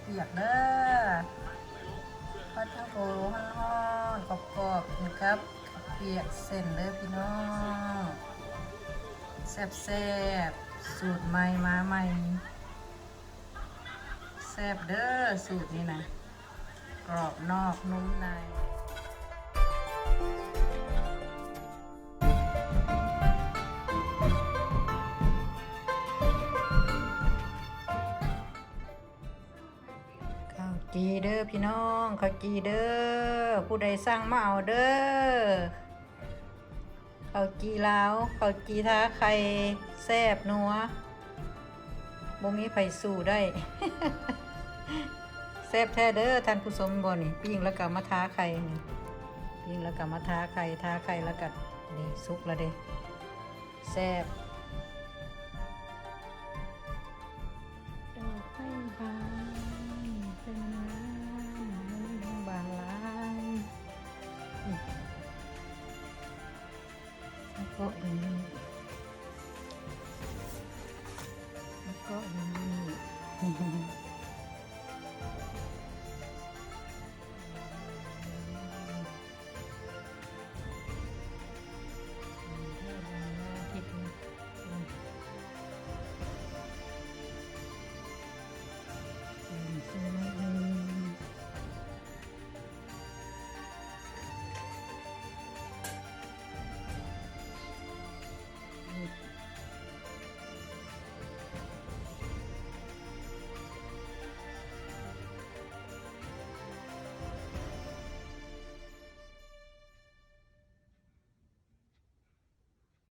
ປຽກເດີ ຜັດທັງໂກຮ້ອນໆ ກອບໆ ກິນກັບເຂົ້າປຽກເສັ້ນເດີພີ່ນ້ອງ ແຊບໆ ສູດໃໝ່ມາໃໝ່ ແຊບເດີສູດນີ້ນະ ກອບນອກນຸ້ມໃນ. ເຂົ້າຈີ່ເດີພີ່ນ້ອງ ເຂົ້າຈີ່ເດີ ຜູ້ໃດສັ່ງມາເອົາເດີ ເຂົ້າຈີ່ລາວ ເຂົ້າຈີ່ທາໄຂ່ ແຊບນົວ ບໍ່ມີໃຜສູ້ໄດ້ ແຊບແທ້ເດີທ່ານຜູ້ຊົມ ບໍ່ນີ້ ປີ້ງແລ້ວກໍມາທາໄຂ່ນີ້ ປີ້ງແລ້ວກໍມາທາໄຂ່ ທາໄຂ່ແລ້ວກໍນີ້ ສຸກແລ້ວເດ້ ແຊບ.